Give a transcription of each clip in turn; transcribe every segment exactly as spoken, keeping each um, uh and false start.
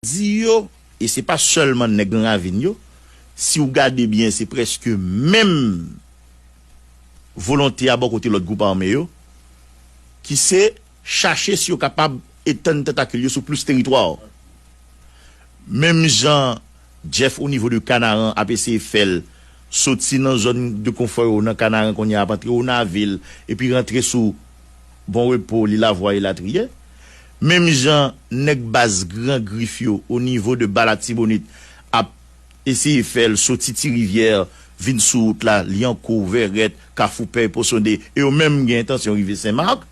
bandi yo, e se pa sèlman nèg Gran Ravin yo, si w gade byen, se prèske menm volonte a bò kote lòt gwoup ame yo, ki se chache si yo kapab etann tantakil yo sou plis teritwa. Menm jan Jeff o nivo de Kanaran ap eseye fè l soti nan zòn de konfò yo nan Kanaran kounye a ap antre Wonavil, epi rantre sou Bon Repo, Lilavwa elatriye. Menm jan nèg baz Gran Grif yo o nivo de Ba Latibonit ap eseye fè l soti Ti Rivyè, vin sou wout la, Lyankou, Vèrèt, Kafou Pèy, Pòsonde, e yo menm gen entansyon rive Senmak.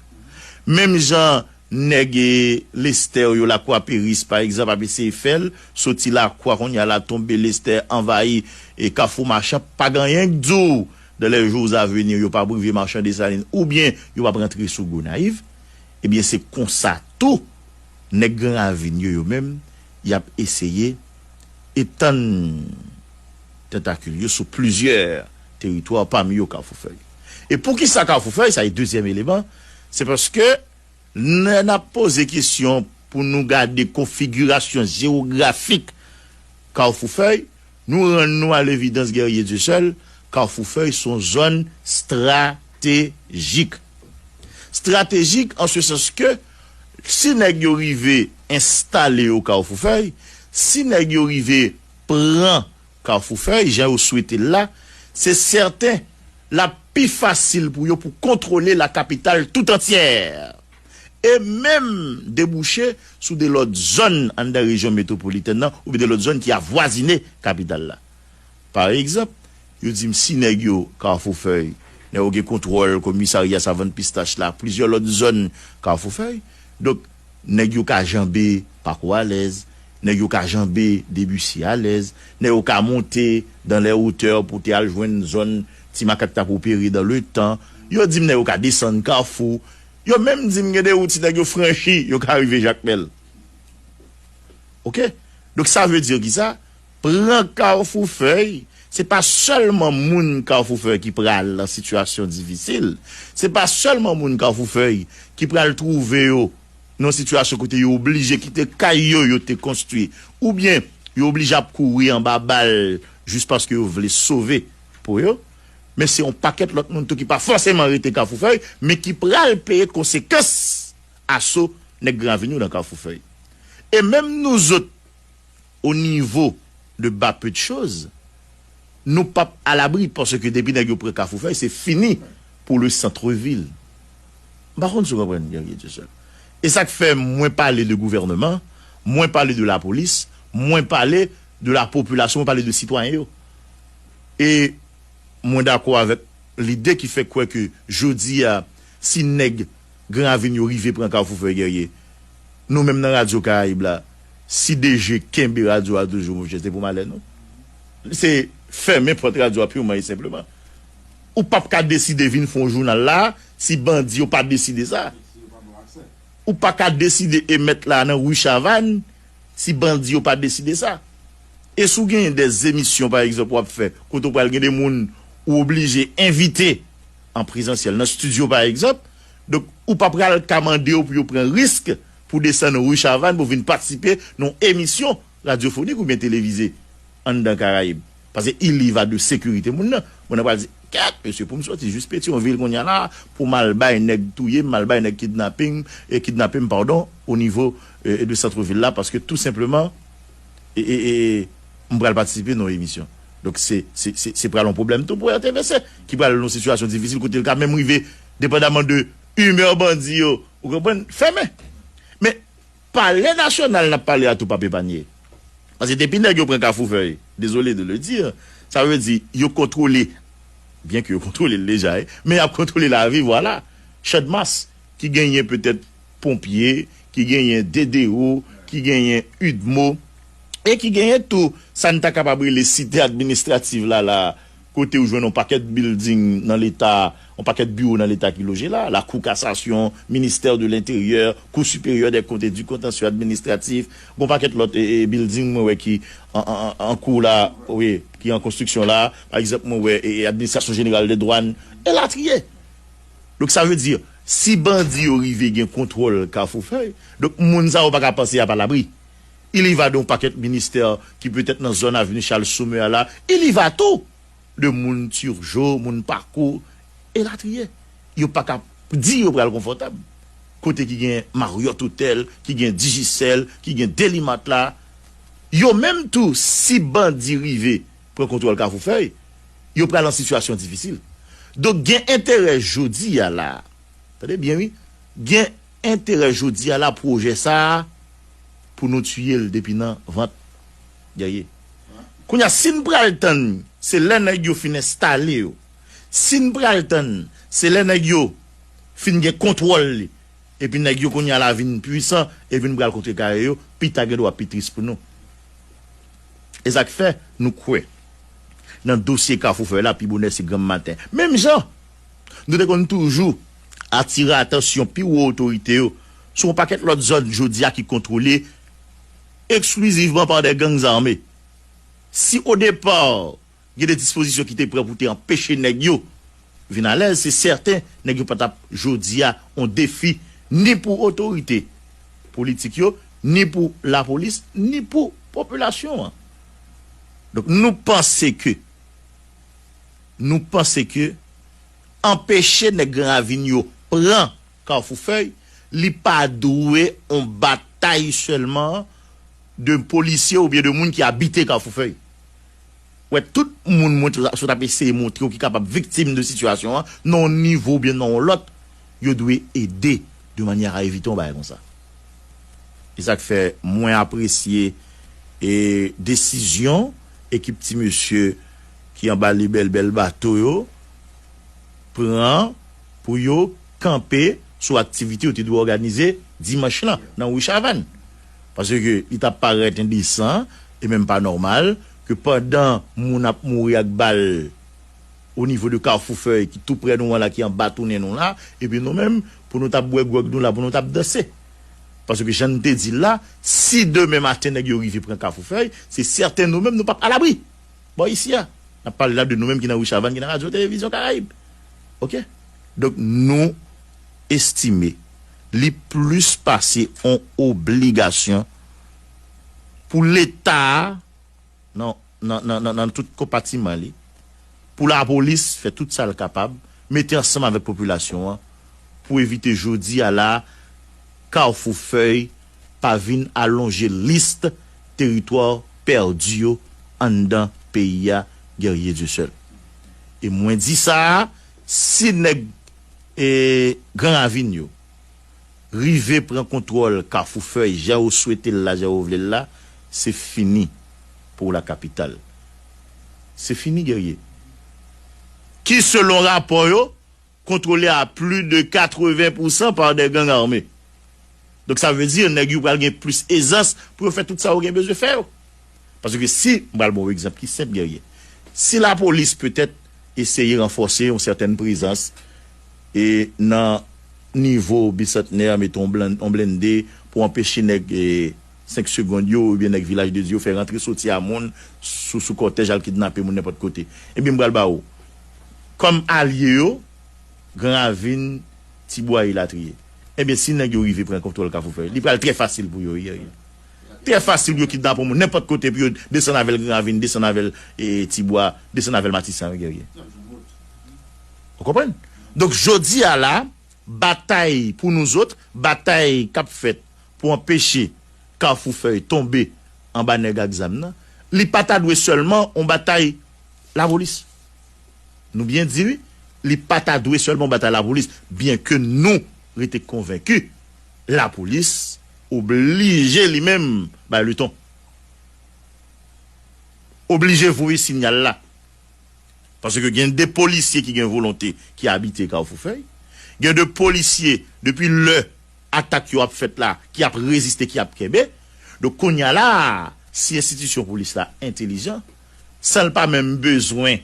Menm jan nèg e Lestè yo, Lakwa Peris, pa egzanp, ap eseye fè l soti Lakwa kounye a la, tonbe Lestè, anvayi e Kafou Machan, pa gen anyen k di w dans les jours à venir, yo p ap rive Machan Desalin, oubyen yo p ap rantre sou Gonayiv, ebyen, se konsa tou, nèg Gran Ravin yo, yo menm, y ap eseye etann tantakil yo sou plizyè teritwa, pami yo Kafou Fèy. E poukisa Kafou Fèy? Sa e dezyèm eleman, se paske lè n ap poze kesyon pou nou gade konfigirasyon jewografik Kafou Fèy, nou rann nou a levidans, Guerrier Dieuseul, Kafou Fèy se yon zòn estratejik. Estratejik an se sans ke si nèg yo rive enstale yo Kafou Fèy, si nèg yo rive pran Kafou Fèy, jan yo swete l la, se sèten l ap pi fasil pou yo pou kontwole la capitale tout entière e menm debouche sou de lòt zòn anndan rejyon metwopolitèn nan oubyen de lòt zòn ki avwazine kapital la. Pa egzanp, yo di m si nèg yo Kafou Fèy, nèg yo gen kontwòl komisarya Savann Pistach la, plizyè lòt zòn Kafou Fèy, donk, nèg yo ka janbe Pako alèz, nèg yo ka janbe Debussy alèz, nèg yo ka monte dans les hauteurs pou te al jwenn zòn Ti Makak t ap opere dans le temps. Yo di m nèg yo ka desann Kafou. Yo menm di m gen de wout si nèg yo franchi, yo ka rive Jakmèl. Oke? Donk, sa vle di ki sa? Pran Kafou Fèy, se pa sèlman moun Kafou Fèy ki pral nan sitiyasyon difisil, se pa sèlman moun Kafou Fèy ki pral twouve yo nan yon sitiyasyon kote yo oblije kite kay yo, yo te konstwi, oubyen yo oblije ap kouri anba bal jis paske yo vle sove po yo, men se yon pakèt lòt moun tou ki pa fòseman rete Kafou Fèy, men ki pral peye konsekans aso nèg Gran Ravin yo nan Kafou Fèy. E menm nou zòt, o nivo de Bas Peu de Choses, nou p ap alabri, paske depi nèg yo pran Kafou Fèy, se fini pou le centre-ville. M pa konn si w konprann, Guerrier Dieuseul. E sa k fè mwen pale de gouvènman, mwen pale de lapolis, mwen pale de la popilasyon, mwen pale de sitwayen yo. E mwen dakò avèk lide ki fè kwè ke jodi a, si nèg Gran Ravin yo rive pran Kafou Fèy, Guerrier, nou menm nan Radyo Karayib la, si D G kenbe radyo a toujou, monchè, se pou malè nou. Se fèmen pòt radyo a pirman e senpleman. Ou p ap ka deside vin fè yon jounal la, si bandi yo pa deside sa. Ou pa ka deside emèt la nan ri Chavann si bandi yo pa deside sa. E si w genyen de emisyon, pa egzanp, w ap fè, kote w pral gen de moun ou oblije envite an prezansyèl nan estidyo, pa egzanp, donk, ou pa pral ka mande yo pou yo pran risk pou desann ri Chavann pou vin patisipe nan yon emisyon radyofonik oubyen televize anndan Karayib. Paske il y va de sekirite moun nan. Moun nan pral di, kèt, mesye, pou m soti jis Petyonvil kounye a la, pou m al bay nèg touye m, m al bay nèg kidnaping, e kidnape m, padon, o nivo, e, de sant vil la, paske tou senpleman, e, e, e, m pral patisipe nan yon emisyon. Donk, se, se, se, se pral yon pwoblèm tou pou R T V C, ki pral nan yon sitiyasyon difisil, kote l ka menm rive, depandaman de imè bandi yo, ou konprann, fèmen. Men, Palè Nasyonal n ap pale a tou p ap epanye. Paske depi nèg yo pran Kafou Fèy, désolé de le dire, sa vle di yo kontwole, byen ke yo kontwole l deja, wi, men y ap kontwole lavi, vwala. Channmas, ki genyen petèt ponpye, ki genyen D D O, ki genyen UDMO, e ki genyen tou sa n ta kapab rele site administrativ la, la, kote ou jwenn yon pakèt bilding nan Leta, yon pakèt biwo nan Leta ki loje la, Lakou Kasasyon, Ministè de Lenteryè, Cour supérieure des comptes et du contentieux administratif, gon pakèt lòt, e, e, bilding mwen wè ki an, an, an, an kou la, wi, ki an konstriksyon la, pa egzanp, mwen wè, e, e, Administration Générale des Douanes, elatriye. Donk, sa vle di, si bandi yo rive gen kontwòl Kafou Fèy, donk, moun sa yo pa ka panse y ap alabri. Il y va de yon pakèt ministè ki petèt nan zòn Avni Chal Soumer la. Il y va tou de moun Turgeau, moun Pakou, elatriye. Yo pa ka di yo pral konfòtab. Kote ki gen Marriott Hotel, ki gen Digicel, ki gen Delimat la. Yo menm tou, si bandi rive pran kontwòl Kafou Fèy, yo pral an sitiyasyon difisil. Donk, gen enterè jodi a la. Tande byen, wi. Gen enterè jodi a la, pwojè sa a, pou nou tiye l depi nan vant Guerrier. Kounye a, si n pral tann, se lè nèg yo fin enstale yo. Si n pral tann, se lè nèg yo fin gen kontwòl li. Epi nèg yo kounye a la vin pwisan, epi n pral kontrekare yo, pita gen dwa pi tris pou nou. E sa k fè nou kwè nan dosye Kafou Fèy la pi bonè se granm maten. Menm jan, nou te konn toujou atire atansyon pi wo otorite yo sou yon pakèt lòt zòn jodi a ki kontwole eksklizivman pa de gang zame. Si o depa, gen de dispozisyon ki te pran pou te anpeche nèg yo vin alèz, se sèten, nèg yo pa t ap jodi a yon defi ni pou otorite politik yo, ni pou lapolis, ni pou popilasyon an. Donk, nou panse ke, nou panse ke anpeche nèg Gran Ravin yo pran Kafou Fèy, li pa dwe yon batay sèlman de polisye oubyen de moun ki abite Kafou Fèy. Wè, tout moun mwen sot ap eseye montre w ki kapab viktim de sitiyasyon an, nan yon nivo oubyen nan yon lòt, yo dwe ede de manyè a evite yon bagay konsa. E sa k fè mwen apresye e desizyon ekip ti mesye ki anba lebèl bèl bato yo pran pou yo kanpe sou aktivite yo te dwe òganize dimanch lan nan Ri Chavann. Paske li t ap parèt endesan e menm pa nòmal ke pandan moun ap mouri ak bal o nivo de Kafou Fèy ki tou prè nou an la, ki anba tounen nou la, epi nou menm, pou nou t ap bwè gwòg nou la, pou nou t ap danse. Paske jan n te di l la, si demen maten nèg yo rive pran Kafou Fèy, se sèten nou menm nou p ap alabri. Bò isi a, n ap pale la de nou menm ki nan Ri Chavann, ki nan Radyo Televizyon Karayib. Oke? Donk, nou estime li plis pase yon obligasyon pou Leta a, nan, nan, nan, nan, nan tout konpatiman li, pou lapolis fè tout sa l kapab, mete ansanm avèk popilasyon an, pou evite jodi a la, Kafou Fèy pa vin alonje lis teritwa pèdi yo anndan peyi a, Guerrier Dieuseul. E mwen di sa a, si nèg, e, Gran Ravin yo rive pran kontwòl Kafou Fèy, jan yo swete l la, jan yo vle l la, se fini pou lakapital. Se fini, Guerrier. Ki, selon rapò yo, kontwole a plis de katreven pousan pa de gang ame. Donk, sa vle di, nèg yo pral gen plis ezans pou yo fè tout sa yo gen bezwen fè yo. Paske si, m pral ba w egzanp ki senp, Guerrier. Si lapolis petèt eseye ranfòse yon sètèn prezans e nan nivo Bisantnè, mete yon blan-, yon blende pou anpeche nèg, e, senk segonn yo oubyen nèg Vilaj de Dye yo fè rantre soti a moun sou, sou kòtèj al kidnape moun nenpòt kote. Ebyen, m pral ba w, kòm alye yo, Gran Ravin, Tibwa elatriye. Ebyen, si nèg yo rive pran kontwòl Kafou Fèy, li pral trè fasil pou yo, wi, wi. Trè fasil pou yo kidnape yon moun nenpòt kote, pou yo desann avè l Gran Ravin, desann avè l, e, Tibwa, desann avè l Matisan, wi, Guerrier. Ou konprann? Donk, jodi a la, batay pou nou zòt, batay k ap fèt pou anpeche Kafou Fèy tonbe anba nèg ak zam nan, li pa ta dwe sèlman yon batay lapolis. Nou byen di, wi, li pa ta dwe sèlman yon batay lapolis, byenke nou rete konvenki lapolis oblije li menm bay leton. Oblije voye siyal la. Paske gen de polisye ki gen volonte ki abite Kafou Fèy. Gen de polisye, depi lè atak yo ap fèt la, ki ap reziste, ki ap kenbe. Donk, kounye a la, si enstitisyon polis la entelijan, san l pa menm bezwen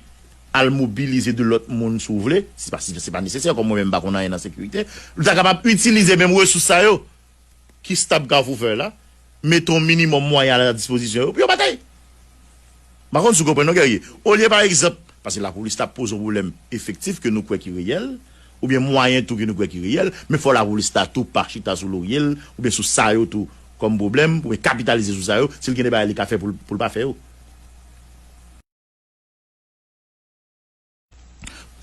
al mobilize de lòt moun, si w vle, se pa, se pa nesesè, kòm mwen menm m pa konn anyen nan sekirite, li ta kapab itilize menm resous sa yo ki stab Kafou Fèy la, mete yon minimòm mwayen a la dispozisyon yo pou yo batay. M pa konn si w konprann non, Guerrier. Olye, pa egzanp, paske lapolis ta poze yon pwoblèm efektif ke nou kwè ki reyèl, oubyen mwayen tou ke nou kwè ki reyèl, men fò lapolis ta tou pa chita sou lorye l, oubyen sou sa yo tou, kòm pwoblèm, pou kapitalize sou sa yo, si l gen de bagay li ka fè pou l, pou l pa fè yo.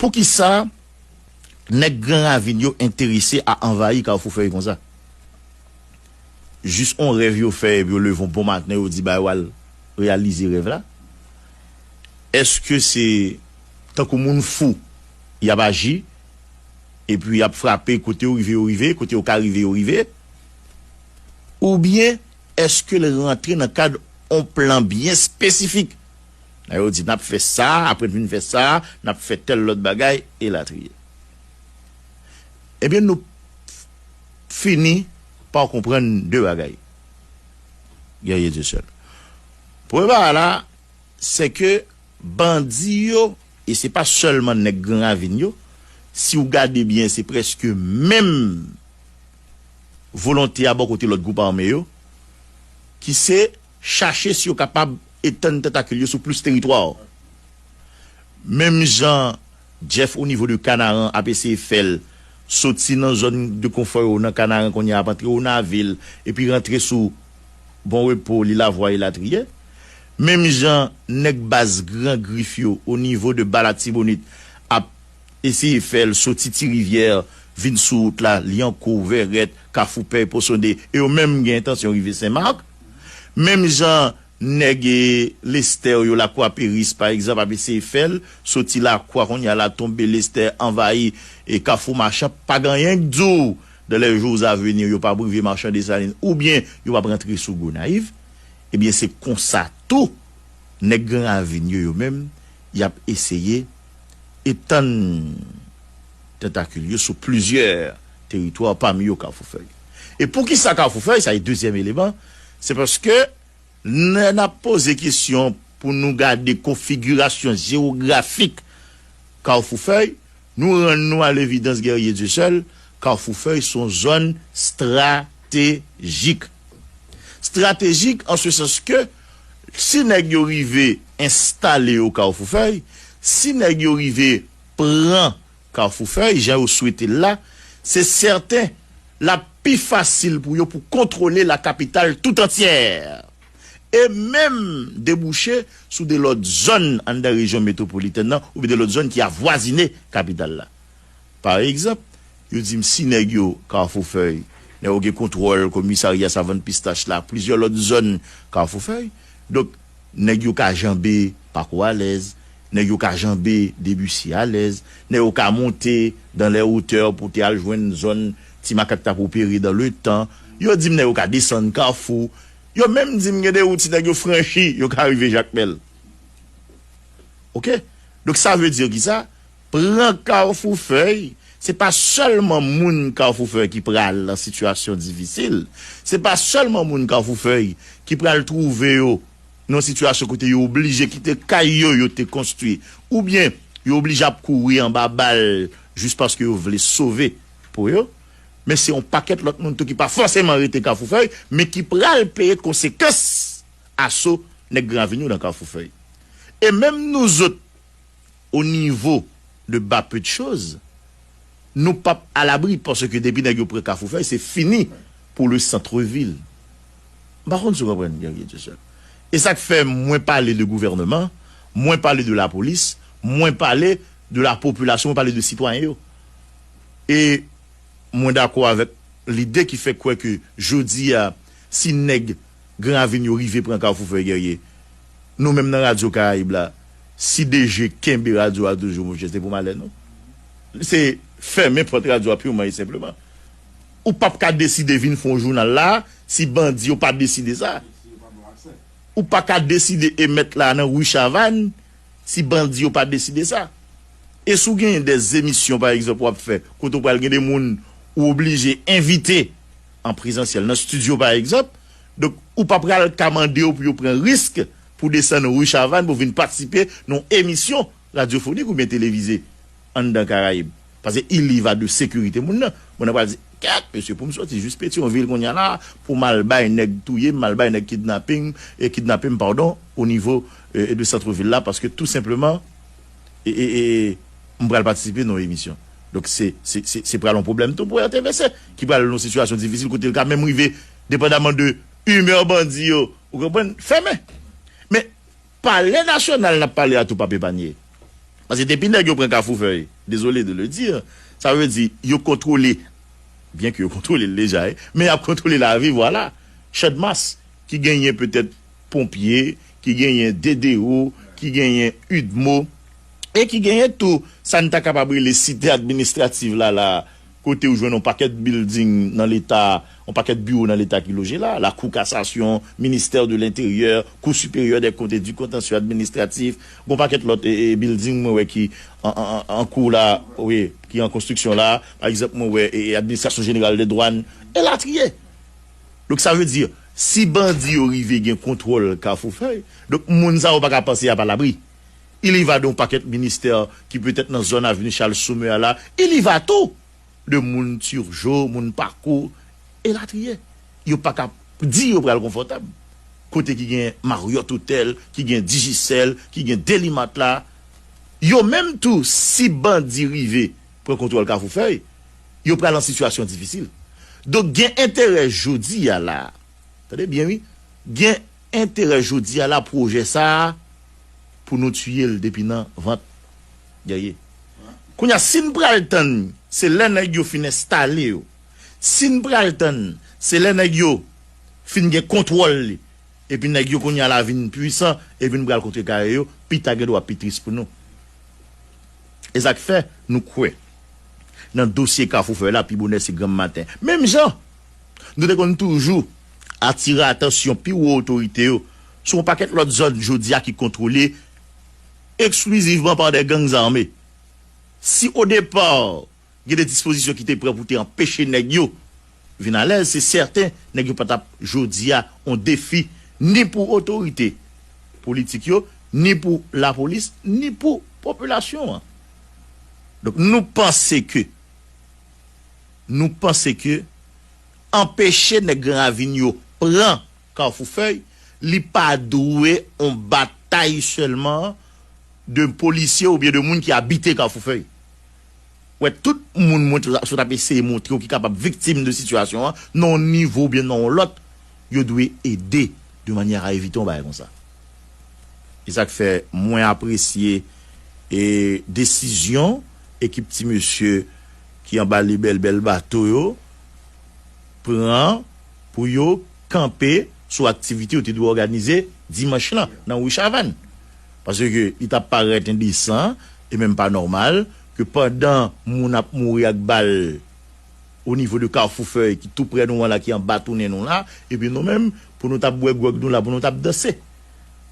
Poukisa nèg Gran Ravin yo enterese a anvayi Kafou Fèy konsa? Jis on rèv yo fè, epi yo leve on bon maten, yo di ba yo al reyalize rèv la? Èske se tankou moun fou y ap aji, epi y ap frape kote yo rive, yo rive, kote yo ka rive, yo rive? Oubyen èske l rantre nan kad on plan byen espesifik? Nan yo di, n ap fè sa, apre n fin fè sa, n ap fè tèl lòt bagay, elatriye. Ebyen, nou fini pa konprann de bagay. Guerrier Dieuseul. Premye bagay la, se ke bandi yo, e se pa sèlman nèg Gran Ravin yo, si w gade byen, se prèske menm volonte a bò kote lòt gwoup ame yo, ki se chache si yo kapab etann tantakil yo sou plis teritwa. Menm jan Jeff o nivo de Kanaran ap eseye fè l soti nan zòn de konfò yo nan Kanaran kounye a ap antre Wonavil, epi rantre sou Bon Repo, Lilavwa elatriye. Menm jan nèg baz Gran Grif yo o nivo de Ba Latibonit ap eseye fè l soti Ti Rivyè, vin sou wout la, Lyankou, Vèrèt, Kafou Pèy, Pòsonde, e yo menm gen entansyon rive Sen Mak. Menm jan nèg, e, Lestè yo, Lakwa Peris, pa egzanp, ap eseye fè l soti Lakwa, kounye a la tonbe Lestè, anvayi, e, Kafou Machan, pa gen anyen k di w, dans les jours à venir, yo p ap rive Machan Desalin, oubyen yo p ap rantre sou Gonayiv. Ebyen, se konsa tou, nèg Gran Ravin yo, yo menm, y ap eseye etann tantakil yo sou plizyè teritwa, pami yo Kafou Fèy. E poukisa Kafou Fèy? Sa e dezyèm eleman. Se paske lè n ap poze kesyon pou nou gade konfigirasyon jewografik Kafou Fèy, nou rann nou a levidans, Guerrier Dieuseul, Kafou Fèy se yon zòn estratejik. Estratejik an se sans ke si nèg yo rive enstale yo Kafou Fèy, si nèg yo rive pran Kafou Fèy, jan yo swete l la, se sèten, l ap pi fasil pou yo pou kontwole la kapital tout antyè, e menm debouche sou de lòt zòn anndan rejyon metwopolitèn nan, oubyen de lòt zòn ki avwazine kapital la. Pa egzanp, yo di m si nèg yo Kafou Fèy, nèg yo gen kontwòl komisarya Savann Pistach la, plizyè lòt zòn Kafou Fèy. Donk, nèg yo ka janbe Pako alèz, nèg yo ka janbe Debussy alèz, nèg yo ka monte dans les hauteurs pou te al jwenn zòn Ti Makak t ap opere dans le temps. Yo di m nèg yo ka desann Kafou. Yo menm di m gen de wout si nèg yo franchi, yo ka rive Jakmèl. Oke? Donk, sa vle di ki sa? Pran Kafou Fèy, se pa sèlman moun Kafou Fèy ki pral nan sitiyasyon difisil. Se pa sèlman moun Kafou Fèy ki pral twouve yo nan yon sitiyasyon kote yo oblije kite kay yo, yo te konstwi, oubyen yo oblije ap kouri anba bal jis paske yo vle sove po yo. Men se yon pakèt lòt moun tou ki pa fòseman rete Kafou Fèy, men ki pral peye konsekans aso nèg Gran Ravin yo nan Kafou Fèy. E menm nou zòt, o nivo de Ba Petchoz, nou p ap alabri, paske depi nèg yo pran Kafou Fèy, se fini pou le centre-ville. M pa konn si w konprann, Guerrier Dieuseul. E sa k fè mwen pale de gouvènman, mwen pale de lapolis, mwen pale de lapopilasyon, mwen pale de sitwayen yo. E mwen dakò avèk lide ki fè kwè ke jodi a, si nèg Gran Ravin yo rive pran Kafou Fèy, Guerrier, nou menm nan Radyo Karayib la, si D G kenbe radyo a toujou, monchè, se pou malè nou. Se fèmen pòt radyo a piman e senpleman. Ou p ap ka deside vin fè yon jounal la, si bandi yo pa deside sa. Ou pa ka deside emèt la nan ri Chavann, si bandi yo pa deside sa. E si w genyen de emisyon, pa egzanp, w ap fè, kote w pral gen de moun ou oblije envite an prezansyèl nan estidyo, pa egzanp, donk, ou pa pral ka mande yo pou yo pran risk pou desann ri Chavann pou vin patisipe nan yon emisyon radyofonik oubyen televize anndan Karayib. Paske il y va de sekirite moun nan. Moun nan pral di, kèt, mesye, pou m soti jis Petyonvil kounye a la, pou m al bay nèg touye m, m al bay nèg kidnaping, e kidnape m, padon, o nivo, e, de santrevil la, paske tou senpleman, e, e, e, m pral patisipe nan yon emisyon. Donk, se, se, se, se pral yon pwoblèm tou pou R T V C, ki pral nan yon sitiyasyon difisil kote l ka menm rive Depandaman de imè bandi yo, ou konprann, fèmen. Men, palè nasyonal n ap pale a tou p ap epanye. Paske depi nèg yo pran Kafou Fèy, désolé de le dire, sa vle di yo kontwole, byen ke yo kontwole l deja, wi, men y ap kontwole lavi, vwala. Channmas, ki genyen petèt ponpye, ki genyen D D O, ki genyen udmo, e ki genyen tou sa n ta kapab rele site administrativ la, la, kote ou jwenn yon pakèt bilding nan Leta, yon pakèt biwo nan Leta ki loje la, Lakou Kasasyon, Ministè de Lenteryè, Cour supérieure des comptes et du contentieux administratif, gon pakèt lòt, e, e, bilding mwen wè ki an, an, an, an kou la, wi, ki an konstriksyon la, pa egzanp, mwen wè, e, e, Administration Générale des Douanes, elatriye. Donk, sa vle di, si bandi yo rive gen kontwòl Kafou Fèy, donk, moun sa yo pa ka panse y ap alabri. Il y va de yon pakèt ministè ki petèt nan zòn Avni Charles Soumer la, il y va tou de moun Turgeau, moun Pakou, elatriye. Yo pa ka di yo pral konfòtab. Kote ki gen Marriott Hotel, ki gen Digicel, ki gen Delimat la, yo menm tou, si bandi rive pran kontwòl Kafou Fèy, yo pral an sitiyasyon difisil. Donk, gen enterè jodi a la, tande byen, wi, gen enterè jodi a la, pwojè sa a, pou nou tiye l depi nan vant, Guerrier. Kounye a, si n pral tann, se lè nèg yo fin enstale yo. Si n pral tann, se lè nèg yo fin gen kontwòl li. Epi nèg yo kounye a la vin pwisan, epi n pral kontrekare yo, pita gen dwa pi tris pou nou. E sa k fè, nou kwè, nan dosye Kafou Fèy la, pi bonè se granm maten. Menm jan, nou te konn toujou atire atansyon pi wo otorite yo sou yon pakèt lòt zòn jodi a ki kontwole eksklizivman pa de gang zame. Si o depa, gen de dispozisyon ki te pran pou te anpeche nèg yo vin alèz, se sèten, nèg yo pa t ap jodi a yon defi ni pou otorite politik yo, ni pou lapolis, ni pou popilasyon an. Donk, nou panse ke, nou panse ke anpeche nèg Gran Ravin yo pran Kafou Fèy, li pa dwe yon batay sèlman de polisye oubyen de moun ki abite Kafou Fèy. Wè, tout moun mwen t-, sot ap eseye montre w ki kapab viktim de sitiyasyon an, nan yon nivo oubyen nan yon lòt, yo dwe ede de manyè a evite yon bagay konsa. E sa k fè mwen apresye e desizyon ekip ti mesye ki anba lebèl bèl bato yo pran pou yo kanpe sou aktivite yo te dwe òganize dimanch lan nan Ri Chavàn. Paske li t ap parèt endesan e menm pa nòmal ke pandan moun ap mouri ak bal o nivo de Kafou Fèy ki tou prè nou an la, ki anba tounen nou la, epi nou menm, pou nou t ap bwè gwòg nou la, pou nou t ap danse.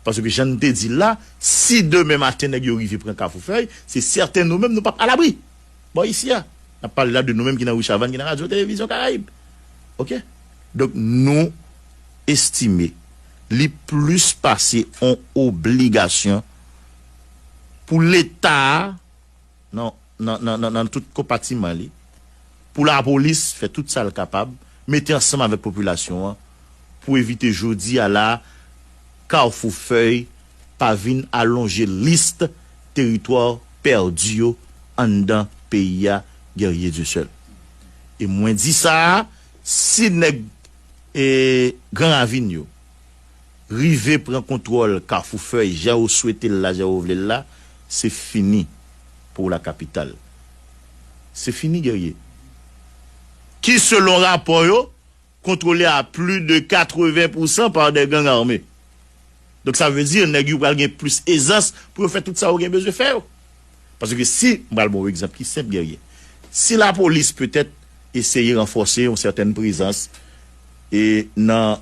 Paske jan n te di l la, si demen maten nèg yo rive pran Kafou Fèy, se sèten nou menm nou p ap alabri. Bò isi a, n ap pale la de nou menm ki nan Ri Chavàn, ki nan Radyo Televizyon Karayib. Oke? Donk, nou estime li plis pase yon obligasyon pou Leta a, nan, nan, nan, nan, nan tout konpatiman li, pou lapolis fè tout sa l kapab, mete ansanm avèk popilasyon an, pou evite jodi a la, Kafou Fèy pa vin alonje lis teritwa pèdi yo anndan peyi a, Guerrier Dieuseul. E mwen di sa a, si nèg, e, Gran Ravin yo rive pran kontwòl Kafou Fèy, jan yo swete l la, jan yo vle l la, se fini pou lakapital. Se fini, Guerrier. Ki, selon rapò yo, kontwole a plis de katreven pousan pa de gang ame. Donk, sa vle di, nèg yo pral gen plis ezans pou yo fè tout sa yo gen bezwen fè yo. Paske si, m pral ba w egzanp ki senp, Guerrier. Si lapolis petèt eseye ranfòse yon sètèn prezans e nan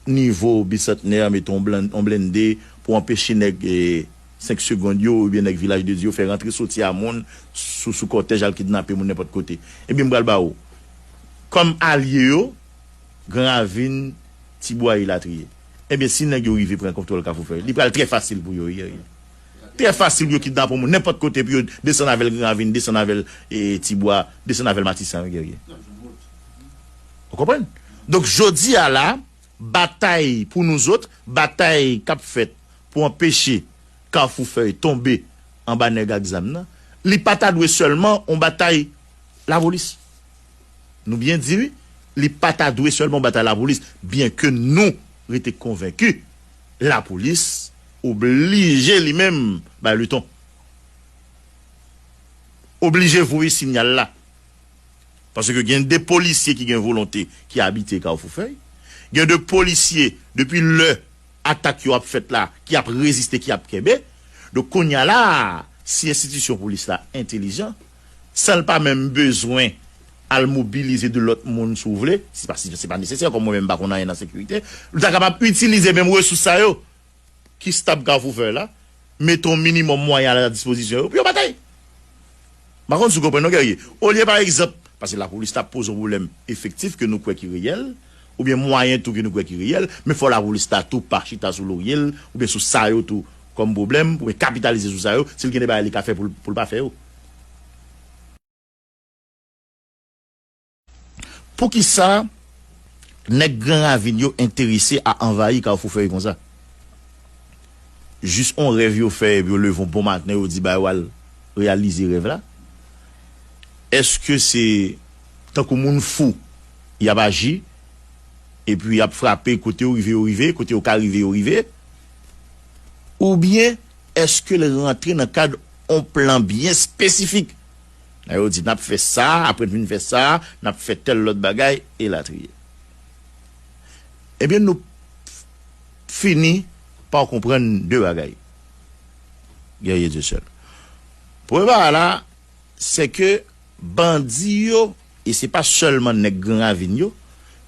nivo Bisantnè, mete yon blan-, yon blende pou anpeche nèg, e, senk Segonn yo oubyen nèg Vilaj de Dye yo fè rantre soti a moun sou, sou kòtèj al kidnape moun nenpòt kote. Ebyen, m pral ba w, kòm alye yo, Gran Ravin, Tibwa elatriye. Ebyen, si nèg yo rive pran kontwòl Kafou Fèy, li pral trè fasil pou yo, wi, wi. Trè fasil pou yo kidnape yon moun nenpòt kote, pou yo desann avè l Gran Ravin, desann avè l, e, Tibwa, desann avè l Matisan, wi, Guerrier. Ou konprann? Donk, jodi a la, batay pou nou zòt, batay k ap fèt pou anpeche Kafou Fèy tonbe anba nèg ak zam nan, li pa ta dwe sèlman yon batay lapolis. Nou byen di, wi, Li pa ta dwe sèlman batay lapolis, byenke nou rete konvenki lapolis oblije li menm bay leton. Oblije voye siyal la. Paske gen de polisye ki gen volonte ki abite Kafou Fèy. Gen de polisye, depi lè atak yo ap fèt la, ki ap reziste, ki ap kenbe. Donk, kounye a la, si enstitisyon polis la entelijan, san l pa menm bezwen al mobilize de lòt moun, si w vle, se pa, se pa nesesè, kòm mwen menm m pa konn anyen nan sekirite, li ta kapab itilize menm resous sa yo ki stab Kafou Fèy la, mete yon minimòm mwayen a la dispozisyon yo pou yo batay. M pa konn si w konprann non, Guerrier. Olye, pa egzanp, paske lapolis ta poze yon pwoblèm efektif ke nou kwè ki reyèl, oubyen mwayen tou ke nou kwè ki reyèl, men fò lapolis ta tou pa chita sou lorye l, oubyen sou sa yo tou kòm pwoblèm, oubyen kapitalize sou sa yo, si l gen de bagay li ka fè pou l, pou l pa fè yo. Poukisa nèg Gran Ravin yo enterese a anvayi Kafou Fèy konsa? Jis on rèv yo fè, epi yo leve on bon maten, yo di ba yo al reyalize rèv la? Èske se tankou moun fou y ap aji, epi y ap frape kote yo rive, yo rive, kote yo ka rive, yo rive? Oubyen èske l rantre nan kad on plan byen espesifik? Lè yo di, "N ap fè sa, apre n fin fè sa, n ap fè tèl lòt bagay," elatriye. Ebyen, nou fini pa konprann de bagay. Guerrier Dieuseul. Premye bagay la, se ke bandi yo, e se pa sèlman nèg Gran Ravin yo,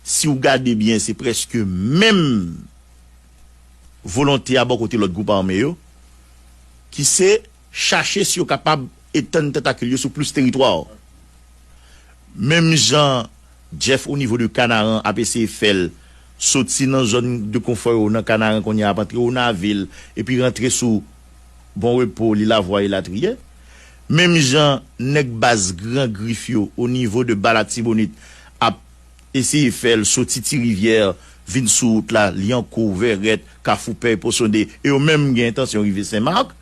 si w gade byen, se prèske menm volonte a bò kote lòt gwoup ame yo, ki se chache si yo kapab etann tantakil yo sou plis teritwa. Menm jan Jeff o nivo de Kanaran ap eseye fè l, soti nan zòn de konfò yo nan Kanaran kounye a ap antre Onavil, epi rantre sou Bon Repo, Lil Lavwa elatriye. Menm jan nèg baz Gran Grif yo o nivo de Ba Latibonit ap eseye fè l soti Ti Rivyè, vin sou wout la, Lyankou, Vèrèt, Kafou Pèy, Posonde, e yo menm gen entansyon rive Senmak.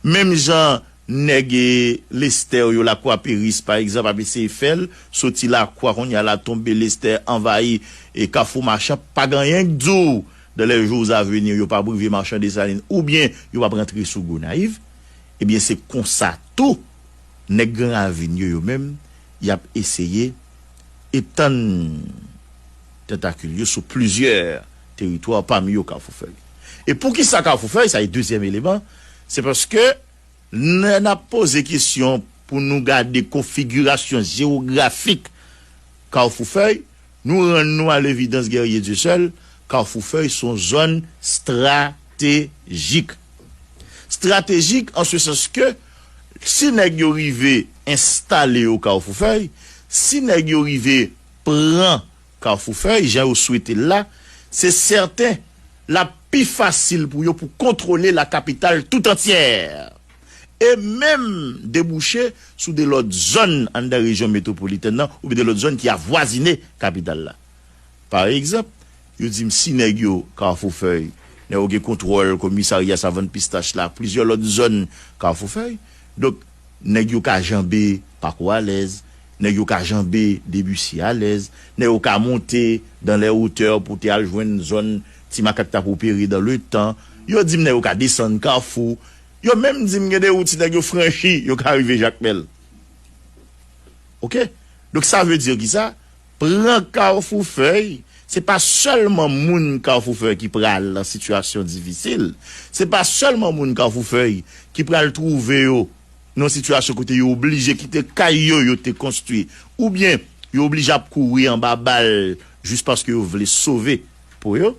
Menm jan nèg, e, Lestè yo, Lakwa Peris, pa egzanp, ap eseye fè l, soti Lakwa kounye a la, tonbe Lestè, anvayi, e, Kafou Machan, pa gen anyen k di w dans les jours à venir, yo p ap rive Machan Desalin, oubyen yo p ap rantre sou Gonayiv, ebyen, se konsa tou, nèg Gran Ravin yo, yo menm, y ap eseye etann tantakil yo sou plizyè teritwa, pami yo Kafou Fèy. E poukisa Kafou Fèy? Sa e dezyèm eleman. Se paske lè n ap poze kesyon pou nou gade konfigirasyon jewografik Kafou Fèy, nou rann nou a levidans, Guerrier Dieuseul, Kafou Fèy se yon zòn estratejik. Estratejik an se sans ke si nèg yo rive enstale yo Kafou Fèy, si nèg yo rive pran Kafou Fèy, jan yo swete l la, se sèten, l ap pi fasil pou yo pou kontwole la kapital tout antyè. E menm debouche sou de lòt zòn anndan rejyon metwopolitèn nan, oubyen de lòt zòn ki avwazine kapital la. Pa egzanp, yo di m si nèg yo Kafou Fèy, nèg yo gen kontwòl komisarya Savann Pistach la, plizyè lòt zòn Kafou Fèy. Donk, nèg yo ka janbe Pako alèz, nèg yo ka janbe Debussy alèz, nèg yo ka monte dans les hauteurs pou te al jwenn zòn Ti Makak t ap opere dans le temps. Yo di m nèg yo ka desann Kafou. Yo menm di m gen de wout si nèg yo franchi, yo ka rive Jakmèl. Oke? Donk, sa vle di ki sa? Pran Kafou Fèy, se pa sèlman moun Kafou Fèy ki pral nan sitiyasyon difisil. Se pa sèlman moun Kafou Fèy ki pral twouve yo nan yon sitiyasyon kote yo oblije kite kay yo, yo te konstwi, oubyen yo oblije ap kouri anba bal jis paske yo vle sove po yo.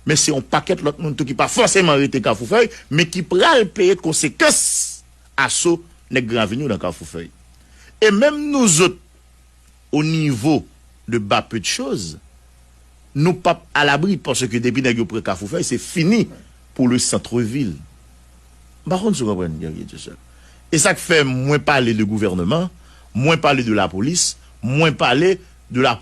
Men se yon pakèt lòt moun tou ki pa fòseman rete Kafou Fèy, men ki pral peye konsekans aso nèg Gran Ravin yo nan Kafou Fèy. E menm nou zòt, o nivo de ba pe de choz, nou p ap alabri, paske depi nèg yo pran Kafou Fèy, se fini pou le centre-ville. M pa konn si w konprann, Guerrier Dieuseul. E sa k fè mwen pale de gouvènman, mwen pale de lapolis, mwen pale de la